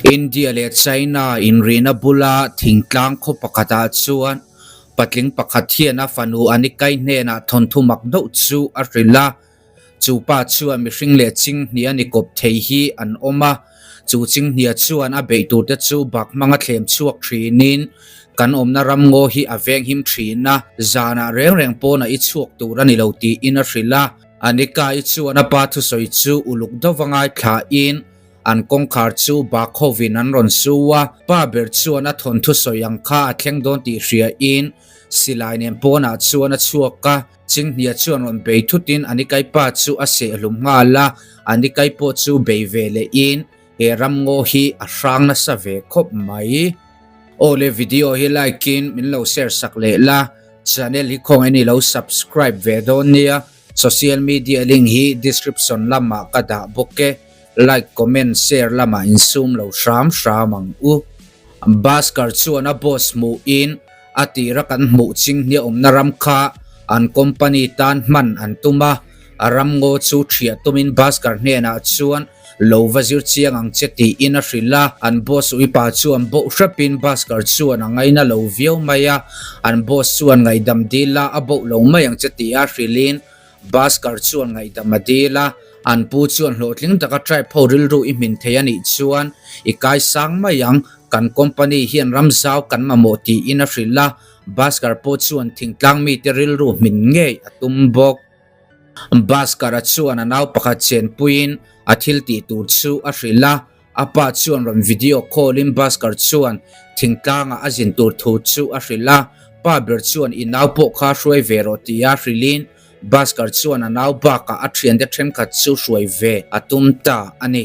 India leh China inrihna bula thingtlang khaw pakhatah chuan patling pakhat hian a fanu Anikai hnenah thawnthu mak deuh chu a hrilh a. Chu pa chuan mihring leh chinghnia ni kawp thei hi an awm a, chu chinghnia chuan a beih turte chu bak hmanga thlem chhuak thinin kan awmna ramngaw hi a venghim thin a, zanah reng reng pawnah i chhuak tur a ni lo tiin a hrilh a. Anika-i chuan a pa thusawi chu uluk deuh a ngaithlain an kawngkhar chu bak hovin an rawn su a, pa ber chuan a thawnthu sawi ang kha a thleng dawn tih hriain silai nen pawnah chuan a chhuak a, Chinghnia chuan rawn bei thutin Anikai pa chu a sehhlum nghal a, Anikai pawh chu bei ve lehin he ramngaw hi a hrang nasa ve khawp mai. Aw le video hi like in min lo share sak leh la, channel hi khawngaih in i lo subscribe ve dawn nia, social media link hi description lamah ka dah bawk e, like comment share lamah insum lo hram hram ang u. Bhaskar chuan a boss hmuh in a tira kan hmuh chinghnia awmna ram kha an company tan hman an tum a, a ramngaw chu thiah tumin Bhaskar hnenah chuan lo va zir chiang ang che tiin a hrilh a, an boss uipa chuan boh hrepin Bhaskar chuan a ngaina lo viau mai a, an boss chuan ngaihdam dil la a boh lo mai ang che tia hrilhin Bhaskar chuan ngaihdam a dil a, an pu chuan hlawhtling taka tribe ho rilru i hmin thei a nih chuan i kai sang mai ang, kan company hian ram zau kan mamawh tiin a hrilh a, Bhaskar pawh chuan thingtlang mite rilru hmin ngei a tum bawk. Bhaskar-a chuan a nau pakhat chenpuiin a thil tih tur chu a hrilh a, a pa chuan rawn video call-in Bhaskar chuan thingtlangah a zin tur thu chu a hrilh a, pa ber chuan i nau pawh kha hruai ve rawh tia hrilhin Bhaskar chuan a nau bakah a thiante thenkhat chu hruai ve a tum ta a ni.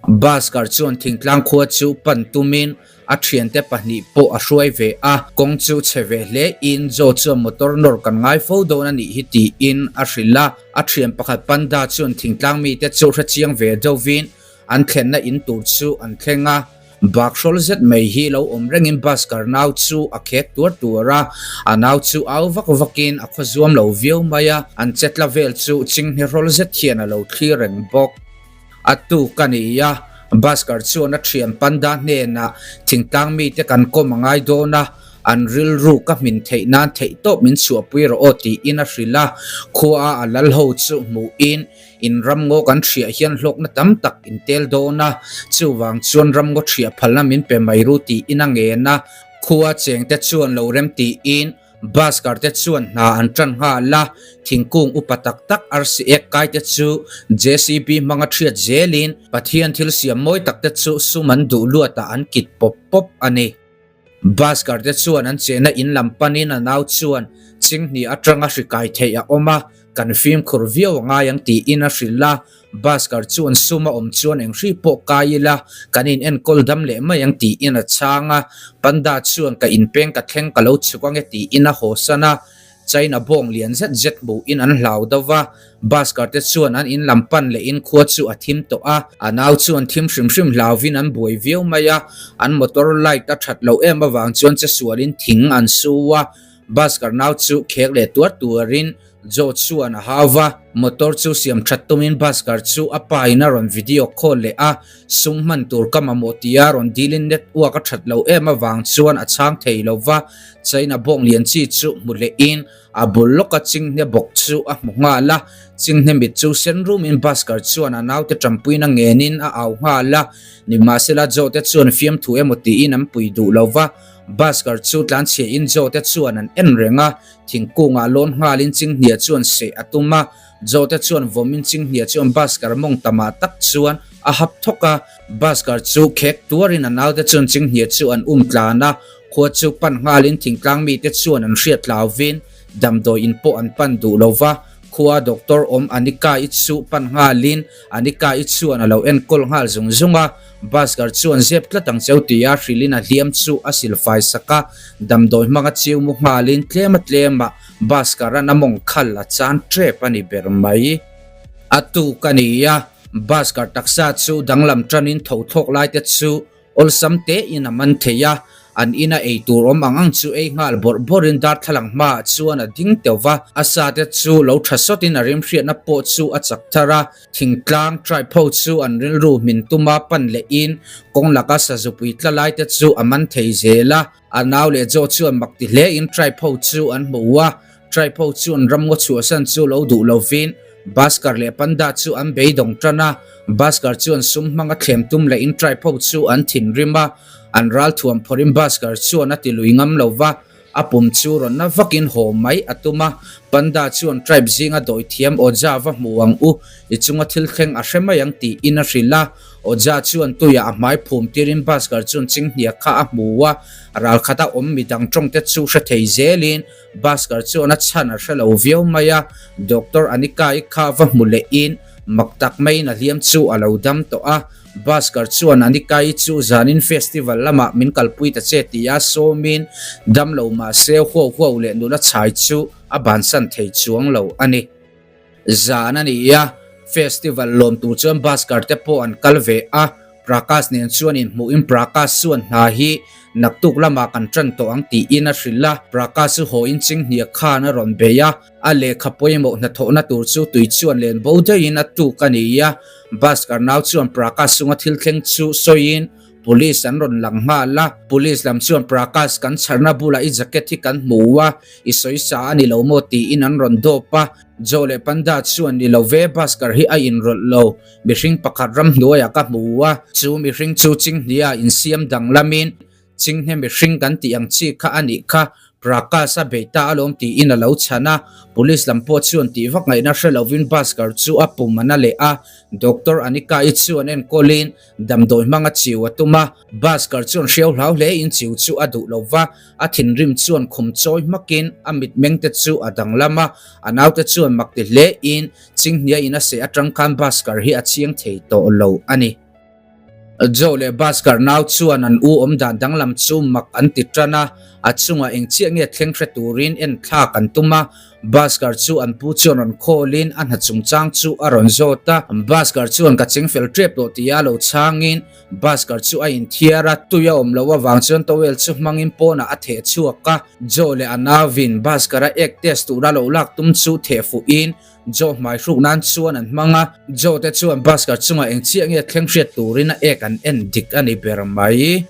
Bhaskar chuan thingtlang khua chu pan tumin a thiante pahnih pawh a hruai ve a, kawng chu chhe ve hle in Joe chuan motor nawr kan ngai fo dawn a nih hi tiin a hrilh a, a thian pakhat Panda chuan thingtlang mite chu hrechiang ve deuhvin an thlenna in tur chu an thleng a, bakhrawl zet mai hi lo awm rengin Bhaskar nau chu a khek tuar tuar a, a nau chu au vak vakin a khawzuam lo viau mai a, an chetla vel chu chinghne hrawl zet hian a lo thlir reng bawk. A tuk a ni a, Bhaskar chuan a thian Panda hnenah thingtlang mite kan kawm a ngai dawn a, an rilru ka hmin theih nan theih tawp min chhuahpui rawh aw tiin a hrilh a, khua a a lal ho chu hmuhin in ramngaw kan hriah hian hlawkna tam tak in tel dawn a, chuvang chuan ramngaw hriah phalna min pe mai ru tiin a ngen a, khua chengte chuan lo rem tiin Bhaskar te chuan hna an tan nghal a, thingkung upa tak tak arsi ek kai te chu JCB hmanga thiat zelin Pathian thil siam mawi tak te chu sum an duh luatah an kit pawp pawp a ni. Bhaskar te chuan an chehna in lam panin a nau chuan chinghnih atanga hri kai theih a awm a, kan fimkhur viau a ngai ang tiin a hrilh a, Bhaskar chuan sum a awm chuan eng hri pawh kai ila kan in enkawl dam leh mai ang tiin a chhang a, Panda chuan ka inpeng ka thleng ka lo chhuk ange tiin a hawsan a, China bawng lian zet zet hmuhin an hlau deuh va, Bhaskar te chuan an in lam pan leh in khua chu a thim tawh a, a nau chuan thim hrim hrim hlauvin an buai viau mai a, an motor light a that loh em avang chuan che sualin thing an su a, Bhaskar nau chu khek leh tuar tuarin Joe chuan a hau va, motor chu siam that tumin Bhaskar chu a pa in a rawn video call leh a, sum hman tur ka mamawh tia rawn dilin network a that lo em avang chuan a chhang thei lo va, China bawng lian chi chu hmu leh in a bul lawka chinghne bawk chu a hmu nghal a, chinghne mit chu sen rum in Bhaskar chuan a naute tanpuina ngen in a au nghal a, nimahsela Joe te chuan fiamthu emaw tiin an pui duh lo va, Bhaskar chu tlanchhia in Joe te chuan an en reng a. Thingkungah lawn nghalin Chinghnia chuan seh a tum a, Zawhte chuan vawmin Chinghnia chuan Bhaskar mawng tamah tak chuan a hap thawk a, Bhaskar chu khek tuarin a naute chuan Chinghnia chu an um tlan a, khua chu pan nghalin thingtlang mite chuan an hriat tlauvin damdawi in pawh an pan duh lo va, khua doctor awm Anika-i chu pan nghalin Anika-i chuan a lo enkawl nghal zung zung a. Bhaskar chuan zep tlat ang cheu tia hrilhin a hliam chu a silfai sak a, damdawi hmanga chiu mu nghalin tlem a tlem a Bhaskar-a'n a mawng khal a chan tep a ni ber mai. A tuk a ni a, Bhaskar taksa chu danglam tanin tho thlawk lai te chu awlsam tein a man thei a. An ina ei tur awm ang ang chu ei nghal bawrh bawrhin darthlalang hmaah chuan a ding teuh va, a sate chu lo tha sawtin a rimhriatna pawh chu a chak thar a. Thingtlang tribe ho chu an rilru hmin tuma pan lehin kawng laka sazupui tla laite chu a man thei zel a. A nau leh Joe chuan mak ti hlein tribe ho chu an hmu a, tribe ho chuan ramngaw chhuahsan chu lo duh lovin Bhaskar leh Panda chu an beidawng tan a, Bhaskar chuan sum hmanga thlem tum lehin tribe ho chu an thinrim a, an ralthuam phawrhin Bhaskar chuan a ti lui ngam lo va, a pum chu rawn na vakin haw mai a tum a, Panda chuan tribe zinga dawithiam Oja va hmu ang u, i chunga thil thleng a hre mai ang tiin a hrilh a, Oja chuan tuiah a hmai phum tirin Bhaskar chuan chinghnia kha a hmu a, ralkhata awm midang tawngte chu hre thei zelin Bhaskar chuan a chhan a hre lo viau mai a, Doctor Anika-i kha va hmu lehin mak tak maiin a hliam chu a lo dam tawh a. Bhaskar chuan Anika-i chu zanin festival lamah min kalpui ta che tia sawmin dam lo mah se huau huau leh nula chhai chu a bansan thei chuang lo a ni. Zan a ni a, festival lawm tur chuan Bhaskar te pawh an kal ve a, Prakash nen chuan inhmuhin Prakash chuan hna hi naktuk lamah kan tan tawh ang tiin a hrilh a, Prakash chu haw in chinghnia khan a rawn bei a, a lehkha pawimawh hnathawhna tur chu tui chuan len bo deuhin a tuk a ni a, Bhaskar nau chuan Prakash chunga thil thleng chu sawiin Police an rawn lang nghal a, Police lam chuan Prakash kan chharna bulah i jacket hi kan hmu a, i sawi sa a ni lo maw tiin an rawn dawp a, Joe leh Panda chuan ni lo ve Bhaskar hi a inrawlh lo, mihring pakhat ramhnuaiah ka hmu a, chu mihring chu Chinghnia insiam danglamin Chinghne mihring kan tih ang chi kha a nih kha, Prakash a bei ta alawm tiin a lo chhan a, Police lam pawh chuan tih vak ngaihna hre lovin Bhaskar chu a pum a na leh a, Doctor Anika-i chuan enkawlin Damdawi hmanga chiu a tum a, Bhaskar chuan hriau hlau hlein chiu chu a duh lo va, a thinrim chuan khum chawi hmakin a mitmeng te chu a danglam a, a naute chuan mak ti hlein Chinghnia in a seh atang khan Bhaskar hi a chiang thei tawh lo a ni. Joe leh Bhaskar nau chuan an u awmdan danglam chu mak an ti tan a, a chungah eng chiah nge thleng hre turin en thlak an tum a, Bhaskar chu an pu chuan rawn khawlin a hna chungchang chu a rawn zawt a. Bhaskar chuan ka cheng fel tep tawh tia lo chhangin Bhaskar chu a inthiar a, tui a awm loh avang chuan towel chu hmangin pawnah a theh chhuak a. Joe leh a nauvin Bhaskar-a ek test tura lo lak tum chu theh fuhin Joe hmai hruk nan chuan an hmang a. Joe te chuan Bhaskar chungah eng chiah nge thleng hriat turin a ek an en dik a ni ber mai.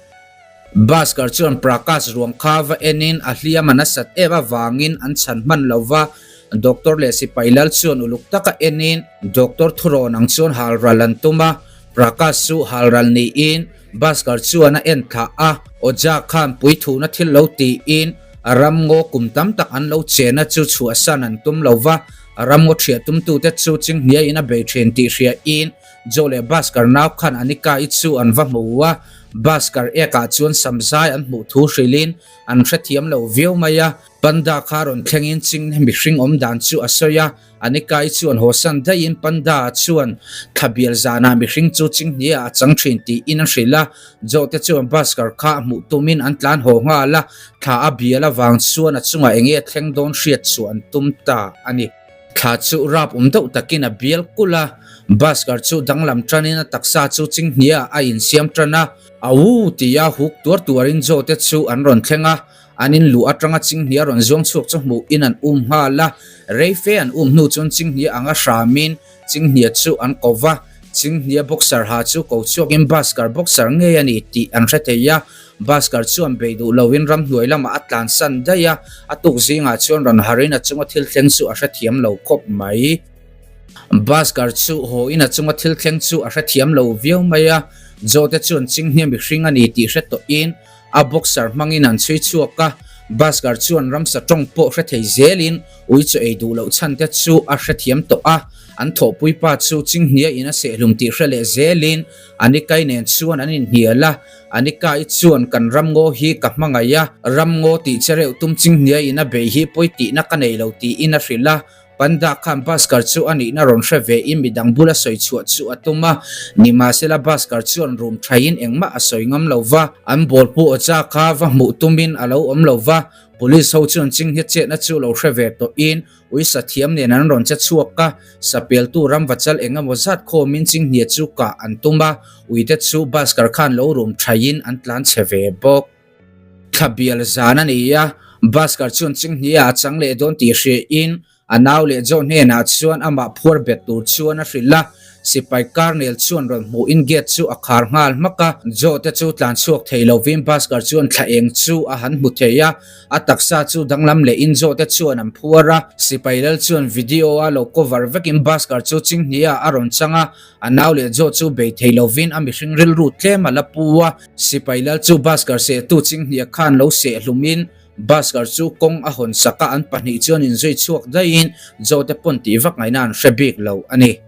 Bhaskar chuan Prakash ruang kha va enin a hliam a nasat em avangin an chhan hman lo va, Doctor leh sipai lal chuan uluk taka enin Doctor thurawn ang chuan halral an tum a, Prakash chu halral niin Bhaskar chuan a en thlah a, Oja khan puithuna thil lo tiin a ramngaw kum tam tak an lo chena chu chhuahsan an tum lo va, a ramngaw thiah tumtute chu chinghniain a bei thin tih hriain Joe leh Bhaskar nau khan Anika-i chu an va hmu a, Bhaskar ekah chuan samzai an hmuh thu hrilhin an hrethiam lo viau mai a, Panda kha rawn thlengin Chinghne mihring awm dan chu a sawi a, Anika-i chuan hawsan daihin Panda chuan thlabial zanah mihring chu Chinghne-ah a chang thin tiin a hrilh a, Joe te chuan Bhaskar kha a hmuh tumin an tlan haw nghal a, thla a bial avang chuan a chungah enge thleng dawn hriat chu an tum ta a ni. Thla chu rap awm deuh takin a bial kulh a, Bhaskar chu danglam tanin a taksa chu chinghnia a insiam tan a, A u! tia huk tuar tuarin Joe te chu an rawn thleng a, an in luh atanga chinghnia rawn zuang chhuak chu hmuhin an um nghal a, rei fe an um hnu chuan chinghnia anga hramin chinghnia chu an ko va, chinghnia boxer ha chu ko chhuakin Bhaskar boxer ngei a ni tih an hre thei a, Bhaskar chuan bei duh loin ramhnuai lamah a tlansan daih a, a tuk zingah chuan rawn harin a chunga thil thleng chu a hrethiam lo khawp mai. Bhaskar chu haw in a chunga thil thleng chu a hrethiam lo viau mai a, Joe te chuan chinghnia mihring a ni tih hre tawhin a boxer hmangin an chhui chhuak a, Bhaskar chuan ramsa tawng pawh hre thei zelin ui chaw ei duh loh chhan te chu a hrethiam tawh a, an thawhpui pa chu chinghnia in a sehhlum tih hre leh zelin Anikai nen chuan an inhnial a, Anikai chuan kan ramngaw hi ka hmangaih a, ramngaw tih che reuh tum chinghnia in a bei hi pawi tihna ka nei lo tiin a hrilh a, Panda khan Bhaskar chu a nihna rawn hre ve in midang bula sawi chhuah chu a tum a, nimahsela Bhaskar chuan rum thaiin engmah a sawi ngam lo va, an bawlpu Oja kha va hmuh tumin a lo awm lo va, Police ho chuan chinghnia chetna chu lo hre ve tawhin Uisa thiam nen an rawn che chhuak a, sapeltu ramvachal eng emaw zat khawmin chinghnia chu kah an tum a, uite chu Bhaskar khan lo rum thaiin an tlan chhe ve bawk. Thla bial zan a ni a, Bhaskar chuan chinghnia a chang leh dawn tih hriain a nau leh Joe hnenah chuan amah phuar bet tur chuan a hrilh a. Sipai Karnel chuan rawn hmuhin gate chu a khar nghal hmak a. Joe te chu tlan chhuak thei lovin Bhaskar chuan thla eng chu a han hmu thei a, a taksa chu danglam lehin Joe te chuan an phuar a. Sipai lal chuan video a lo cover vekin Bhaskar chu chinghnia a rawn chang a, a nau leh Joe chu bei thei lovin a mihring rilru tlem a la pu a. Sipai lal chu Bhaskar sehtu chinghnia khan lo seh hlumin Bhaskar chu kawng a hawn sak a, an pahnih chuan inzui chhuak daihin Joe te pawn tih vak ngaihna an hre bik lo a ni.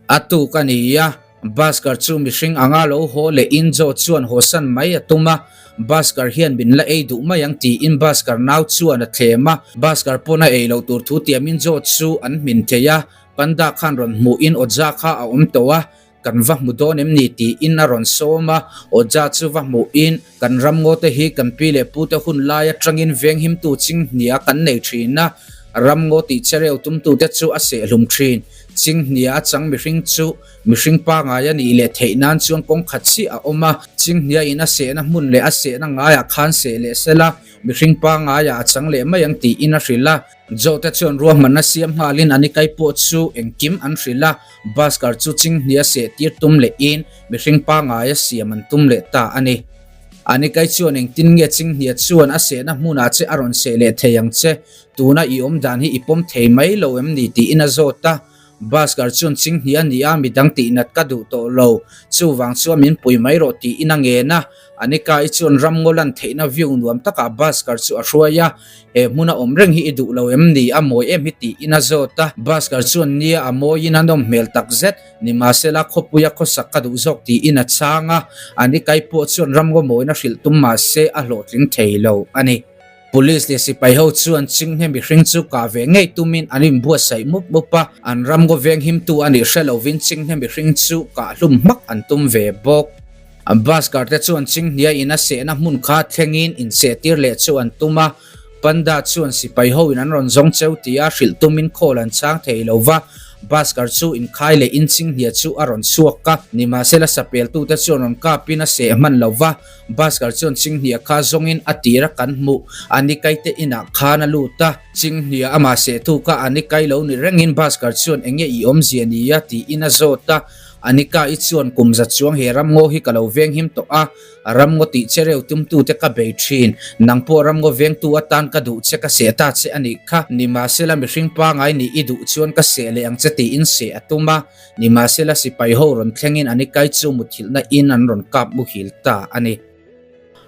A tuk a ni a, Bhaskar chu mihring anga lo haw lehin Joe chuan hawsan mai a tum a, Bhaskar hian min la ei duh mai ang tiin Bhaskar nau chuan a thlem a, Bhaskar pawn a ei loh tur thu tiamin Joe chu an hmin thei a, Panda khan rawn hmuhin Oja kha a awm tawh a, Kan va hmu dawn em ni tiin a rawn sawm a, Oja chu va hmuhin kan ramngaw te hi kan pi leh pu te hun lai atangin venghimtu chinghnia kan nei thin a, ramngaw tih chereu tumtute chu a sehhlum thin. Chinghnia a chang mihring chu mihring pangai a nih leh theih nan chuan kawng khat chiah a awm a, chinghnia in a sehna hmun leh a sehna ngaiah khan seh leh sela mihring pangaiah a chang leh mai ang tiin a hrilh a. Jote chuan ruahmanna siam nghalin a nikai pawh chu engkim an hrilh a, Bhaskar chu chinghnia seh tir tum lehin mihring pangaia siam an tum leh ta a ni. A nikai chuan engtin nge chinghnia chuan a sehna hmunah che a rawn seh leh thei ang che, tuna i awm dan hi i pawm thei mai lo em ni tiin a zawt a. Bhaskar chuan chinghnia a ni a, midang tihnat ka duh tawh lo, chuvang chuan min pui mai rawh tiin a ngen a. Anika-i chuan ramngaw lan theihna view nuam takah Bhaskar chu a hruai a, He hmuna awm reng hi i duh lo em ni? A mawi em hi tiin a zawt a. Bhaskar chuan nia a mawiin a nawm hmel tak zet, nimahsela khawpuia khawsak ka duh zawk tiin a chhang a. Anika-i pawh chuan ramngaw mawina hrilh tum mahse a hlawhtling thei lo a ni. Police leh sipai ho chuan chinghne mihring chu kah ve ngei tumin an inbuatsaih mup mup a, an ramngaw venghimtu a nih hre lovin chinghne mihring chu kah hlum hmak an tum ve bawk. Bhaskar te chuan chinghnia in a sehna hmun kha thlengin insehtir leh chu an tum a, Panda chuan sipai hoin an rawn zawng cheu tia hrilh tumin call an chhang thei lo va, Bhaskar chu inkhai leh in chinghnia chu a rawn chhuak a, nimahsela sapeltute chuan rawn kapin a seh hman lo va, Bhaskar chuan chinghnia kha zawngin a tir a kan hmuh, a nikaite inah khan a lut a, chinghnia amah sehtu kha a nikai lo ni rengin Bhaskar chuan enge i awmzia nia tiin a zawt a, Anika i chuan kum za chuang he ramngaw hi ka lo venghim tawh a, ramngaw tih che reu tumtute ka bei thin. Nang pawh ramngaw vengtu atan ka duh che ka seh ta che a nih kha. Nimahsela mihring pangai nih i duh chuan ka seh leh ang che tiin seh a tum a. Nimahsela sipai ho rawn thlengin Anikai chu muthilhna in an rawn kap muhil ta a ni.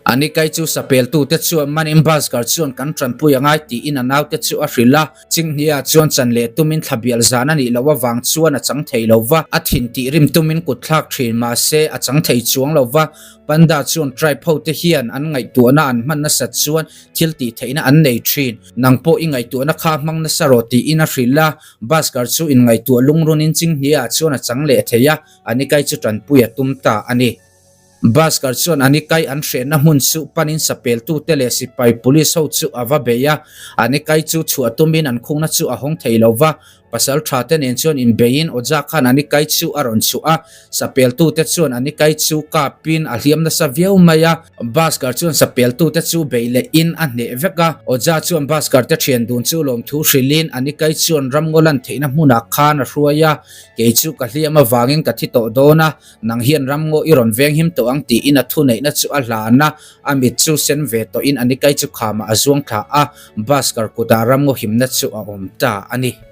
Anikai chu sapeltute chuan manin Bhaskar chuan kan tanpui a ngai tiin a naute chu a hrilh a. Chinghnia chuan chan leh tumin thla bial zan a nih loh avang chuan a chang thei lo va, a thin tih rim tumin kut thlak thin mahse a chang thei chuang lo va. Panda chuan tribe hote hian an ngaihtuahna an hman nasat chuan thil tih theihna an nei thin. Nang pawh i ngaihtuahna kha hmang nasa rawh tiin a hrilh a. Bhaskar chu inngaihtuah lungrunin Chinghnia chuan a chang leh thei a, Anikai chu tanpui a tum ta a ni. Bhaskar chuan Anikai an hrehna hmun chu panin sapeltute leh sipai police ho chu a va bei a, Anikai chu chhuah tumin an khungna chu a hawng thei lo va, pasal tha te nen chuan inbeiin Oja khan Anikai chu a rawn chhuah a, sapeltute chuan Anikai chu kapin a hliam nasa viau mai a, Bhaskar chuan sapeltute chu bei lehin a hneh vek a, Oja chuan Bhaskar te thian dun chu lawmthu hrilhin Anikai chuan ramngaw lan theihna hmunah khan a hruai a, kei chu ka hliam avangin ka thi tawh dawn a, Nang hian ramngaw i rawn veng him tawh ang tiin a thuneihna chu a hlan a, a mit chu sen ve tawhin a nikai chu khamah a zuang thla a, Bhaskar kutah ramngaw himna chu a awm ta a ni.